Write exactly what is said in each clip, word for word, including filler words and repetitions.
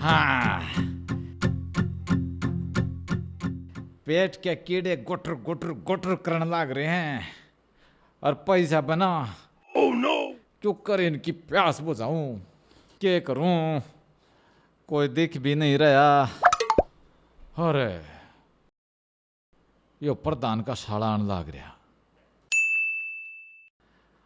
हाँ, पेट के कीड़े गुटर गुटर गुटर करण लाग रहे हैं, और पैसा बना क्यों कर इनकी प्यास बुझाऊं, के करूं, कोई दिख भी नहीं रहा। अरे, यो प्रधान का साला आण लाग रहा।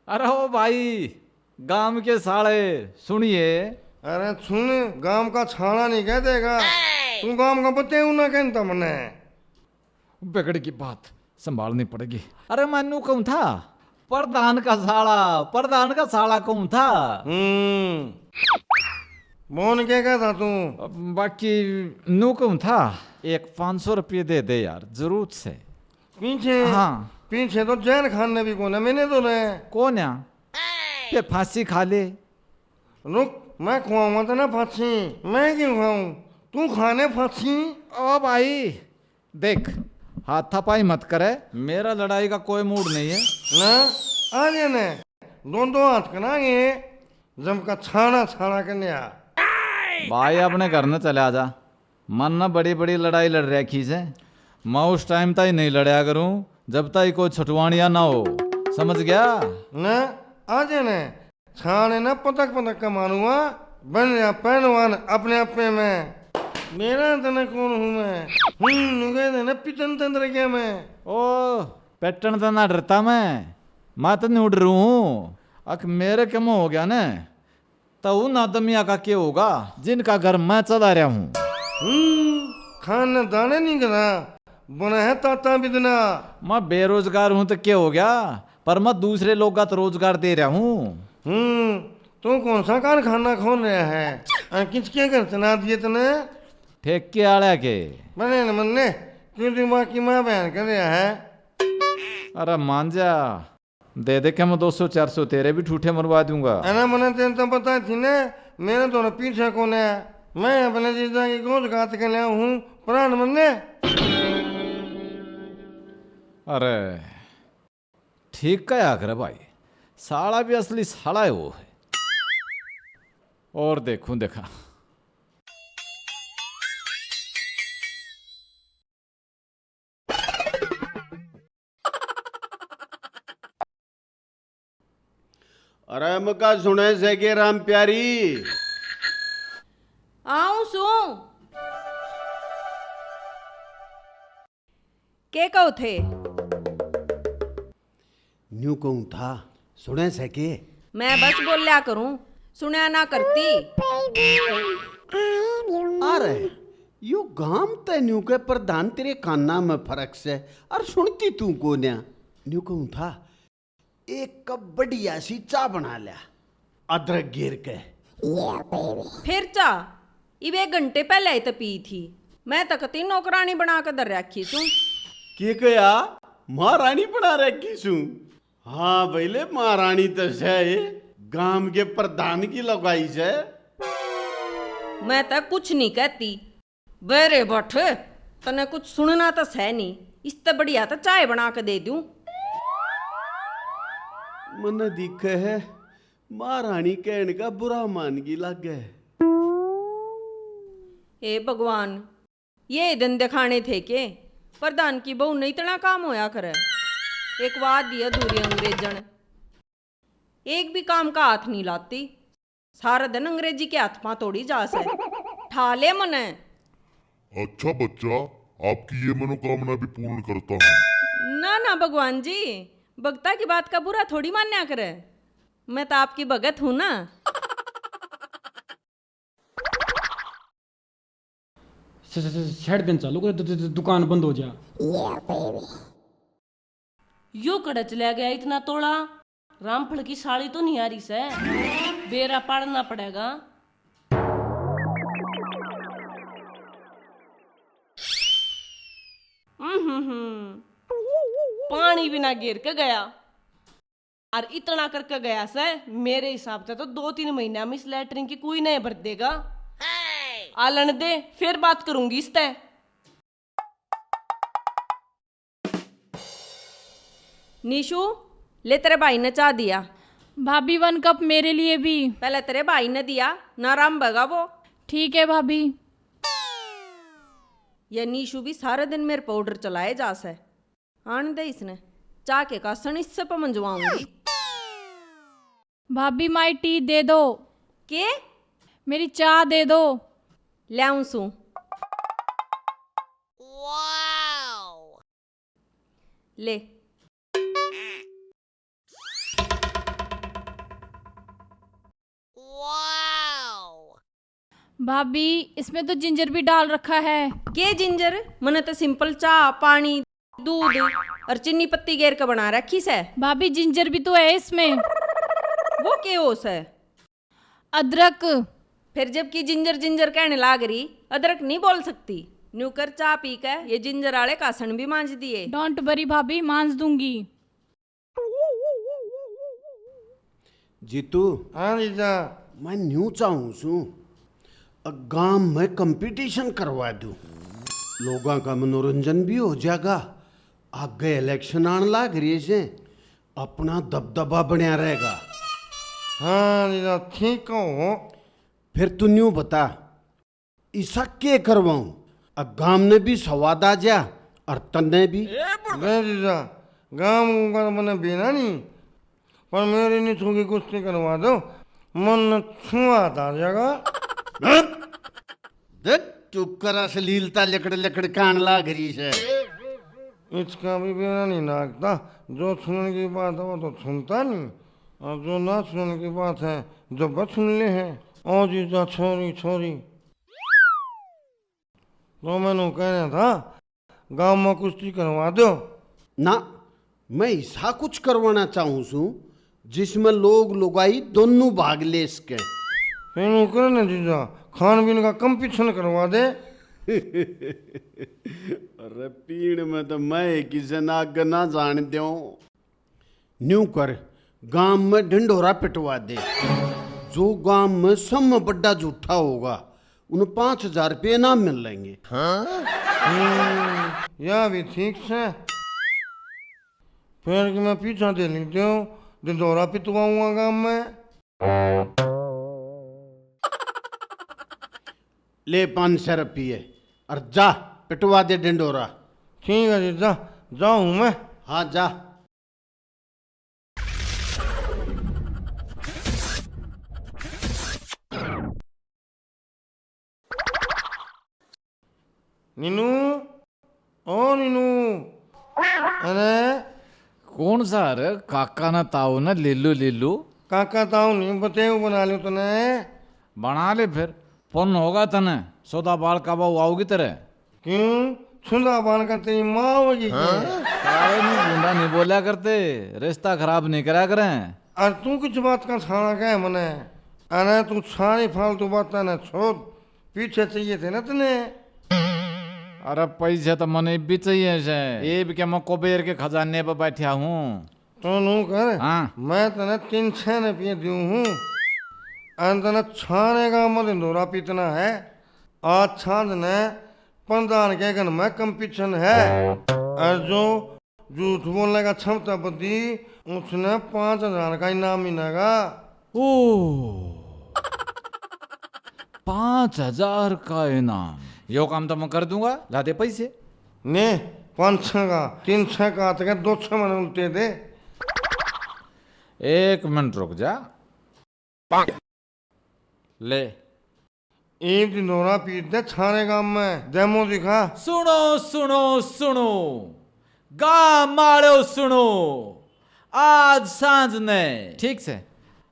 अरे ओ भाई, गाम के साले, सुनिए। अरे सुन, गाम का छाला नहीं कह देगा। तू गाम का बतेऊ ना कहता मने। बिगड़ गई बात, संभालनी पड़ेगी। अरे मैं नू कहूँ था, प्रधान का साला, प्रधान का साला कहूँ था। हम्म, बोन के कहता तू? बाकी नू कहूँ था, एक पाँच सौ रुपये दे दे यार, जरूरत से। पीछे? हाँ। पीछे तो जहर खान ने भी कोने, मैंने तो ने। कौन या? ये फांसी खा ले। रुक, मैं खुआऊंगा तो ना फांसी। मैं क्यों खाऊं? तू खाने फांसी। ओ भाई, देख, हाथापाई मत करे, मेरा लड़ाई का कोई मूड नहीं है। ना, आ गए ने, दो दो हाथ कनांगे, जम का छाना छाना करने आ। भाई, अपने घर न चले आ जा, मन ना बड़ी बड़ी लड़ाई लड़ रखी से, मैं उस टाइम ताई नहीं लड़या करूं जब ताई कोई छुटवानिया ना हो, समझ गया? ना, आ जाने, छाने ना पतक पतक का मारूंगा, बन रहा पहलवान अपने आपे में। मेरा तने कौन हूँ मैं? हूँ, नुगे देने पिटन तंत्र क्या मैं? ओ, पिटन तो ना डरता मैं, मैं तो नहीं डरू हूँ। अक मेरे के मुंह हो गया ना, तो उन आदमिया का के होगा जिनका घर मैं चला रहा हूँ? हम्म, खान ने दाने नहीं करा, बना है ताता बिदना। मैं बेरोजगार हूँ तो के हो गया, पर मैं दूसरे लोग का तो रोजगार दे रहा हूँ। हम्म, तू कौन सा कारखाना खोल रहा है? आ, किसके घर चला दिए तने? ठेके आला के। बने न मन्ने, क्यों दिमाग की माँ बहन कर रहा है? अरे मान जा, दे दे के मैं दो सौ चार सौ तेरे भी ठूठे मरवा दूंगा। अरे मने तेरे तो पता थी ने, मेरे तो पीछे कौन है। मैं अपने जीजा की गोद काट के लिया हूँ, प्राण मन्ने। अरे, ठीक कहा करे भाई, साला भी असली साला है वो है। और देखूं देखा। अरे मका सुने से के राम प्यारी? आऊं सूं। के कहो थे? न्यू कहूं था, सुने से के? मैं बस बोल्या करूं, सुना ना करती। अरे, यो गाम ते न्यू के प्रधान तेरे काना में फर्क से, और सुनती तू कोन्या। न्यू कहूं था, एक कप बढ़िया सी चाय बना लिया, अदरक गेर के। फिर चाय? इब एक घंटे पहले ही तो पी थी। मैं तो कती नौकरानी बना के धर रखी सूं। के कया? महारानी बना रखी सूं? हाँ भैले, महारानी तो सै, गांव के प्रधान की लुगाई सै। मैं तो कुछ नहीं कहती। बहरे बठ, तने कुछ सुनना तो सै नहीं, इसते बढ़िया तो चाय बना के दे दूं। मने दिखे है, महारानी कहन का बुरा मान की लागे। हे भगवान, ये धंधे खाने थे के? प्रधान की बहू नहीं इतना काम होया करे। एक वादी अधूरी अंग्रेजन, एक भी काम का हाथ नहीं लाती। सारा दिन अंग्रेजी के हाथ पां तोड़ी जा से। ठा ले मने। अच्छा बच्चा, आपकी ये मनोकामना भी पूर्ण करता हूँ। ना ना भगवान जी, भगता की बात का बुरा थोड़ी मान्या करे। मैं तो आपकी भगत हूँ ना। छ-, छ-, छ-, छेड़ दिन चालू करे, दु-, दु-, दु-, दुकान बंद हो जा। यो कड़े चला गया इतना तोला? रामफल की साली तो नहीं आ रही से, बेरा पाड़ना पड़ेगा। हम्म, हम्म, हम्म। पानी बिना घेर के गया। और इतना करके गया से, मेरे हिसाब से तो दो तीन महीना में इस लेटरिन की कोई नहीं भर देगा। आलन दे, फिर बात करूंगी इसते। निशु, ले तेरे भाई ने चाय दिया। भाभी, वन कप मेरे लिए भी। पहले तेरे भाई ने दिया, ना राम भगा वो। ठीक है भाभी। ये नीशू भी सारे दिन मेरे पे order चलाए जा सै। आन दे इसने, चाह के कासन इससे पे मंजवाऊंगी। भाभी, my tea दे दो। के? मेरी चाह दे दो। ल्याऊं सूं। ले। भाभी, इसमें तो जिंजर भी डाल रखा है। के जिंजर? मने तो simple चाह, पानी, दूध और चीनी पत्ती गेर के बना रखी सै। भाभी, जिंजर भी तो है इसमें। वो के हो सै? अदरक। फिर जबकि जिंजर जिंजर कहने लाग रही, अदरक नहीं बोल सकती। न्यू कर, चाह पी के ये जिंजर आले कासन भी मांज दिए। Don't worry भाभी, मांज दूंगी। जीतू, हाँ जीजा। मैं न्यू चाहूँ सूं, अ, गांव में competition करवा दूं, लोगां का मनोरंजन भी हो जाएगा। आगे election आन लाग रही है, अपना दबदबा बनया रहेगा। हाँ जीजा, ठीक हो। फिर तू न्यू बता, इसा के करवाऊं? अ, गाम ने भी स्वाद आ जा और तन्ने भी। नहीं जीजा, गाम का तो मने बेरा नहीं, पर मेरी नीशू की कुश्ती करवा दो, मन स्वाद आ जाएगा। देख, चुप कर, अश्लीलता लकड़ लकड़ कान लाग रही सै। इसका भी बेरा नहीं नाकता, जो सुनने की बात है वो तो सुनता नहीं, और जो ना सुनने की बात है जब सुन ले है। ओ जीजा, छोरी छोरी, तो मैंने कहना था, गांव में कुश्ती करवा दो। ना, मैं ऐसा कुछ करवाना चाहूँ सूं जिसमें लोग लुगाई दोनों भाग ले सके। फिर यूं करे ना जीजा, खान पीन का competition करवा दे। अरे, पीण में तो मैं किसी ना आगे ना जान दूं। न्यू कर, गांव में ढिंढोरा पिटवा दे। जो गांव में सब में बड़ा झूठा होगा, उन्हें पाँच हजार रुपये इनाम मिल लेंगे। हम्म, यह भी ठीक से। फिर कि मैं पीछा दे लेते हूँ, ढिंढोरा पिटवाऊंगा गांव में। ले पाँच सौ रुपये और जा, पिटवा दे ढिंढोरा। ठीक है जीजा, जाऊँ मैं। हाँ, जा। नीनू, ओ नीनू। अरे। कौन सा हर काका ना ताऊ ना लीलू लीलू? काका ताऊ नहीं, बतेऊ बना लो तने। बना ले फिर। पुण्य होगा तने, सौदा बाल का बहू आओगी तेरे। क्यों? सुंदा बाल का तेरी माँ होगी क्या? सारे नहीं, गुंडा नहीं बोला करते, रिश्ता खराब नहीं करा करें। और तू किस बात का छाना कहे मने? अरे तू सारी फालतू बातें ना छोड़, पीछे चाहिए थे ना तने। अरे पैसे तो मने भी चाहिए से, ये भी क्या मैं कुबेर के खजाने पर बैठा हूँ? तो नू कर, हाँ। मैं तने तीन सौ रुपये दूँ हूँ, अन तने छाने का मत ढिंढोरा पीतना है। आज सांझ ने प्रधान के घर में competition है, और जो झूठ बोलने का क्षमता बदी, उसने पाँच हजार का इनाम मिलेगा। ओ, पाँच हजार का इनाम। यो काम तो मैं कर दूंगा, ला दे पैसे। ने, पाँच सौ का, तीन सौ का, तो क्या दो सौ मैंने उल्टे दे। एक मिनट रुक जा। ले। एक ढिंढोरा पीट दे छाने गाम में, demo दिखा। सुनो, सुनो, सुनो, गाम आलो सुनो, आज सांझ ने, ठीक से,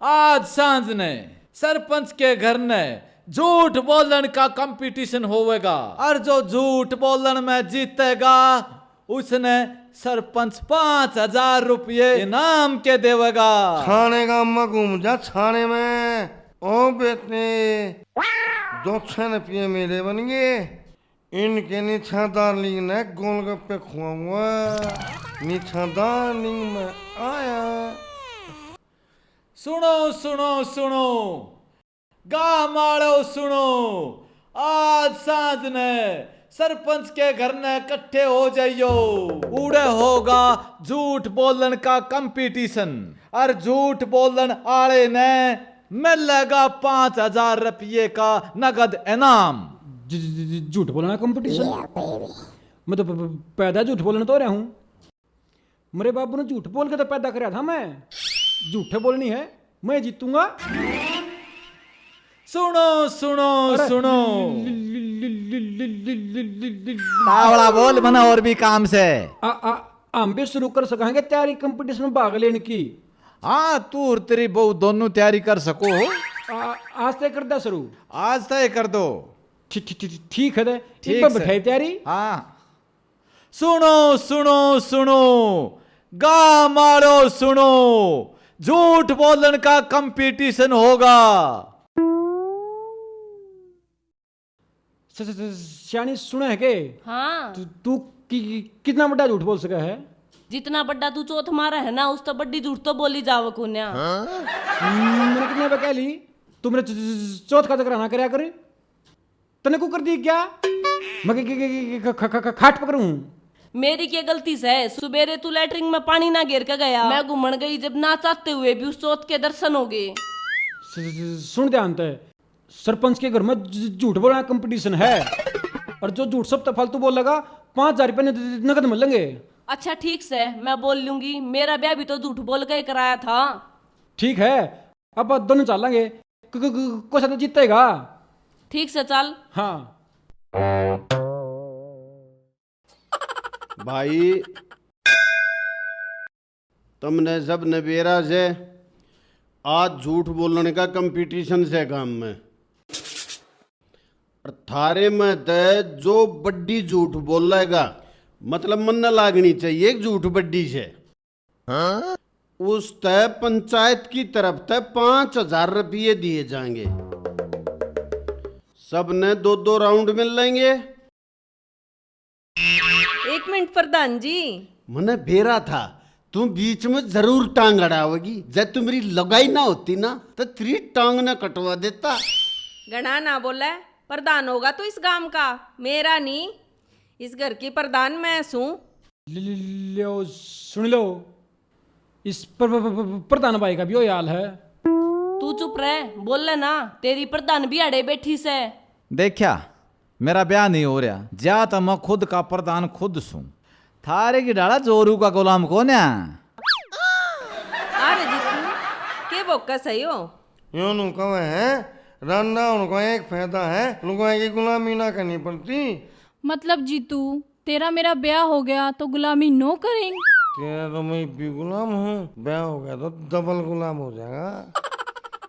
आज सांझ ने सरपंच के घर ने झूठ बोलन का competition होवेगा, और जो झूठ बोलन में जीतेगा, उसने सरपंच पाँच हजार रुपये इनाम के देवेगा। छाने गाम में घूम जा, छाने में। ओ बेटे, दो सौ रुपये मेरे बन गए। इनके नीचा darling ने गोलगप्पे खुआऊंगा। नीचा darling में आया। सुनो, सुनो, सुनो, गाम आलो सुनो, आज सांझ ने सरपंच के घर ने इकट्ठे हो जाइयो। उड़े होगा झूठ बोलन का competition, और झूठ बोलन आले ने मिलेगा पाँच हजार रुपये का नगद इनाम। झ- झ- झ- झूठ बोलना कंपटीशन। मैं तो प- प- पैदा झूठ बोलने तो रहा हूँ। मेरे बाबू ने झूठ बोल के तो पैदा करा था मैं। झूठे बोलनी है, मैं जीतूंगा। सुनो, सुनो, अरे, सुनो। तावड़ा बोल, मना और भी काम से। आ, आ, हम भी शुरू कर सकेंगे तैयारी कंपटीशन में भाग लेने की। हाँ, तू और तेरी बहू दोनों तैयारी कर सको हो। आ, आज तय कर दे शुरू। आज तय कर दो। ठी- ठी- ठी- ठीक है दे। ठीक इब से। बैठाई तैयारी। हाँ। सुनो, सुनो, सुनो, गाम आलो सुनो, झूठ बोलन का कंपटीशन होगा। स- स- स- सियाणी सुने है के? हाँ। तू, तू कि, कि, कितना बड़ा झूठ बोल सके है? जितना बड़ा तू चौथ मारे है ना, उस तो बड़ी झूठ तो बोली जावे कोन्या। मैंने कितने पे कह ली, तू मेरे च- च- च- चौथ का जिक्र ना करया कर। तने को कर दी क्या? मैं के- के- के- के- ख- ख- ख- खाट पकड़ूं? मेरी क्या गलती से? सुबेरे तू लैटरिन में पानी ना घेर के गया। मैं घूमण गई जब ना चाहते हुए भी उस चौथ के दर्शन हो गए। स- स- सुन ध्यान ते, सरपंच के घर में झ- झूठ बोलना कंपटीशन है और जो झूठ सब तक फालतू बोलेगा, पाँच हजार रुपये न- नगद मिलेंगे। अच्छा ठीक से, मैं बोल लूंगी, मेरा ब्याह भी तो झूठ बोल के ही कराया था। ठीक है, अब दोनों चालेंगे। क- क- क- कौन सा तो जीतेगा? ठीक से चल। हाँ। भाई, तुमने सब ने बेरा से आज झूठ बोलने का कंपटीशन से गाम में। और थारे में ते जो बड्डी झूठ बोलेगा, मतलब मन्ने लागनी चाहिए एक झूठ बड्डी से। हाँ? उस तय पंचायत की तरफ तय पाँच हजार रुपये दिए जाएंगे। सबने दो दो राउंड मिल लेंगे। एक मिनट प्रधान जी। मने बेरा था, तू बीच में जरूर टांग अड़ावेगी। जब तू मेरी लगाई ना होती ना, तो तेरी टांग ने कटवा देता। घणा ना बोले, प्रधान होगा तू इस गांव का, मेरा नहीं। इस घर की प्रधान मैं सूं। ले- ले- लो, सुन लो, इस प्र- प्र- प्र- प्रधान भाई का भी वही हाल है। तू चुप रह, बोल ना, तेरी प्रधान भी अड़े बैठी से। देखा, मेरा ब्याह नहीं हो रहा, जा तो मैं खुद का प्रधान खुद सूं। थारे की ढाला जोरू का गुलाम कोन्या। अरे जीतू, के बोका सही हो? यो नु कहे है, रांडा होण का एक फायदा है, लुगाई की गुलामी ना करनी पड़ती। मतलब जीतू, तेरा मेरा ब्याह हो गया तो गुलामी नो करें? तेरा तो मैं भी गुलाम हूँ, ब्याह हो गया तो डबल गुलाम हो जाएगा।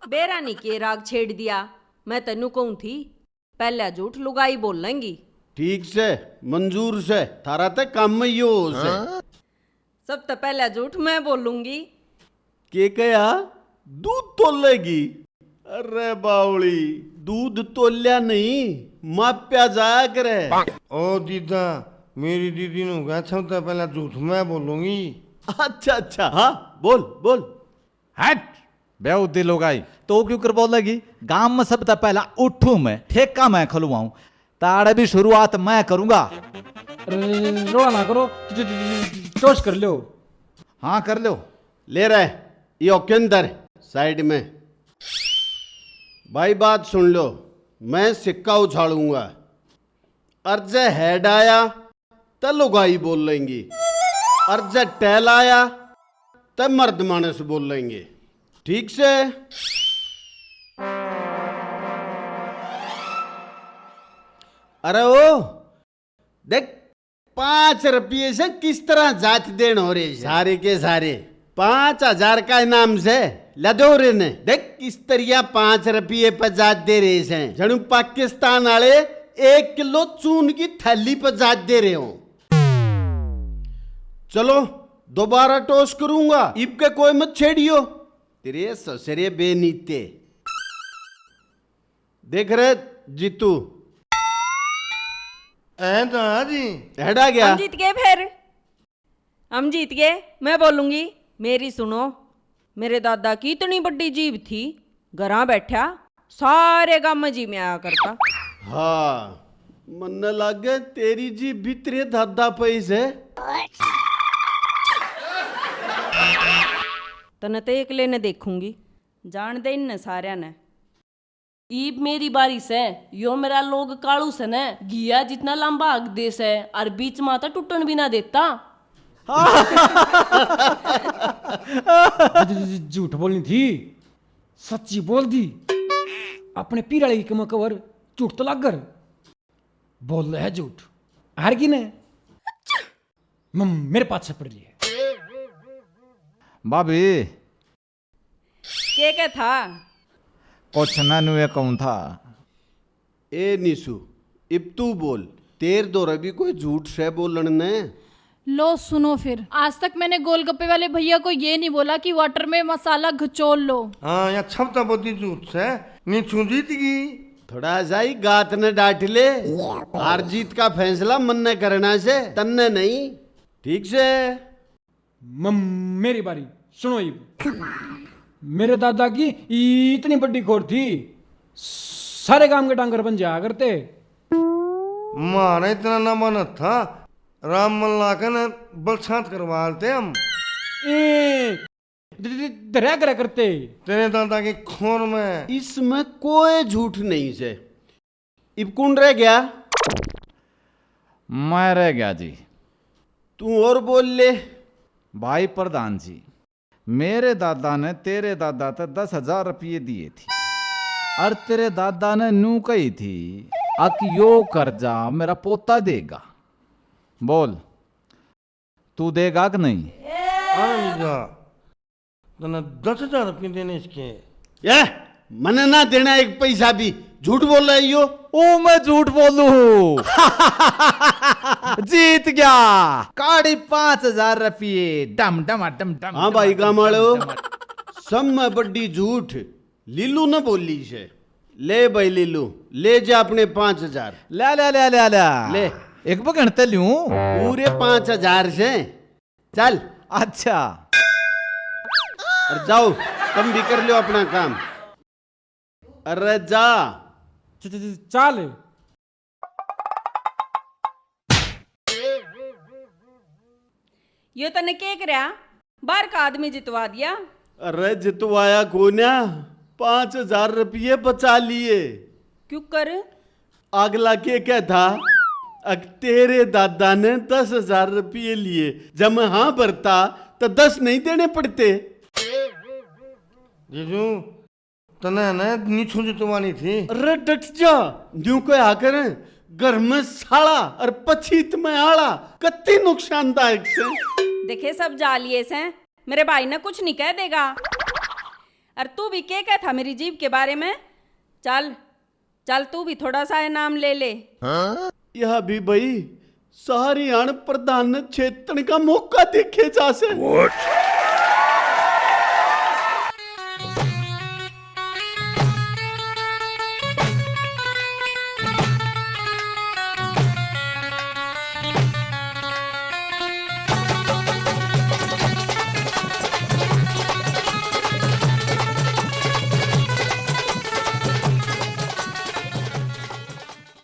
बेरा नहीं के राग छेड़ दिया, मैं तेनू कहूँ थी, पहला झूठ लुगाई बोलेंगी। ठीक से, मंजूर से, थारा ते काम में यो हो से। हाँ? सब तो पहला झूठ मैं बोलूंगी। के कहा? दूध तोलेगी? अरे बावली, दूध तोल्या नहीं, माप्या जाया करे। ओ दीदा, मेरी दीदी ने कहा, सबसे पहला झूठ मैं बोलूंगी। अच्छा, अच्छा, हाँ, बोल, बोल। हट, बेहूदी लुगाई, तो क्यों कर बोलेगी? गांव में सबसे पहला उठूं मैं, ठेका मैं खुलवाऊं, ताड़े भी शुरुआत मैं करूंगा। अरे, रोड़ा ना करो, ट-, ट-, ट-, टॉस कर लो। हाँ, कर लो। ले रहे, यो केंद्र साइड में। भाई, बात सुन लो, मैं सिक्का उछालूंगा। अर जै हेड आया, त लुगाई बोल लेंगी, अर जै टैल आया, त मर्द मानस बोल लेंगे। ठीक से? अरे ओ, देख, पाँच रुपये से किस तरह जात देन हो रहे हैं सारे के सारे। पाँच हजार का इनाम से लदो रे ने। देख, किस तरिया पाँच रुपये पे जात दे रहे हैं। जणु पाकिस्तान वाले एक किलो चून की थैली पे जात दे रहे हो। चलो, दोबारा टॉस करूंगा, इब के कोई मत छेड़ियो। तेरे ससुरे बेनीते। देख रे जीतू। हैं तो हाँ जी। हेडा गया। हम जीत गए फिर। हम जीत गए, मैं बोलूंगी। मेरी सुनो, मेरे दादा की इतनी बड़ी जीभ थी, घरां बैठा सारे काम में जी में आया करता। हाँ, मन्ने लागे तेरी जीभ भी तेरे दादा पे ही से। तने तो एकले ने देखूंगी। जान दे इनने सारया ने। ईब मेरी बारी सै। यो मेरा लोग कालू सै नै, घिया जितना लंबा हक दे सै, अर बीच मां तै टूटण भी ना देता। झूठ बोलनी थी, सच्ची बोल दी। अपने पीर आले की कमर कवर झूठ तो लाग कर बोल रहा है झूठ। हार की ने? मम, मेरे पाछे पड़ रही है। भाभी, के के था? कुछ ना, नुए कहूं था। ए निशु, इब तू बोल, तेर धोरे भी कोई झूठ सै बोलण ने? लो सुनो फिर, आज तक मैंने गोलगप्पे वाले भैया को ये नहीं बोला कि वाटर में मसाला घचोल लो। हाँ, या छपता बोती झूठ सै, निशु जीत गई। थोड़ा सा ही गात ने डांट ले, हार जीत का फैसला मन ने करना सै, तन्ने नहीं। ठीक सै। मम, मेरी बारी, सुनो इब। मेरे दादा की इतनी बड़ी खोर थी, सारे गांव के डांगर बन जाया करते। म्हारा इतना ना मन था, राम मन लाके ना बलछांत करवा लेते हम। ए, ध-, ध-, धरया करा करते। तेरे दादा की खोर में। इसमें कोई झूठ नहीं सै। इब कौन रह गया? मैं रह गया जी। तू और बोल ले। भाई प्रधान जी, मेरे दादा ने तेरे दादा ते दस हजार रुपये दिए थे, और तेरे दादा ने नू कही थी, अक यो कर्जा मेरा पोता देगा। बोल, तू देगा कि नहीं? हाँ, देगा। तन्ने दस हजार रुपये देने इसके। ए, मने ना देना एक पैसा भी। झूठ बोल रहा है यो। ओ, मैं झूठ बोलूं? जीत गया। काढ़ी पाँच हजार रुपये। डम, डम, डम, डम, हाँ डम, भाई, डम, गाम वालों, डम, डम। सब में बड़ी झूठ लीलू ने बोली से। ले भाई लीलू, ले जा अपने पाँच हजार। ले, ले, ले, ले, ले। ले। एक बगन ते लूं। पूरे पाँच हजार से। चल। अच्छा। और जाओ, तुम भी कर लो अपना काम। अरे जा। च-, च-, च-, चल। यो तने के करया? बाहर का आदमी जितवा दिया। अरे जितवाया कोन्या, पाँच हजार रुपये बचा लिए। क्यों कर? अगला के कह था, अक तेरे दादा ने दस हजार रुपये लिए, जब मैं हाँ भरता तो दस नहीं देने पड़ते। जीजू, तने ना नीछू जितवानी थी। अरे डट जा, न्यू कहा कर, घर में साला और पछीत में आला कत्ती नुकसानदायक से। देखे, सब जा लिए से, मेरे भाई ने कुछ नहीं कह देगा। और तू भी के कह था मेरी जीभ के बारे में? चल, चल तू भी थोड़ा सा इनाम ले ले। यह भी भाई, सारी हाण प्रधान ने छेतण का मौका देखे जा से।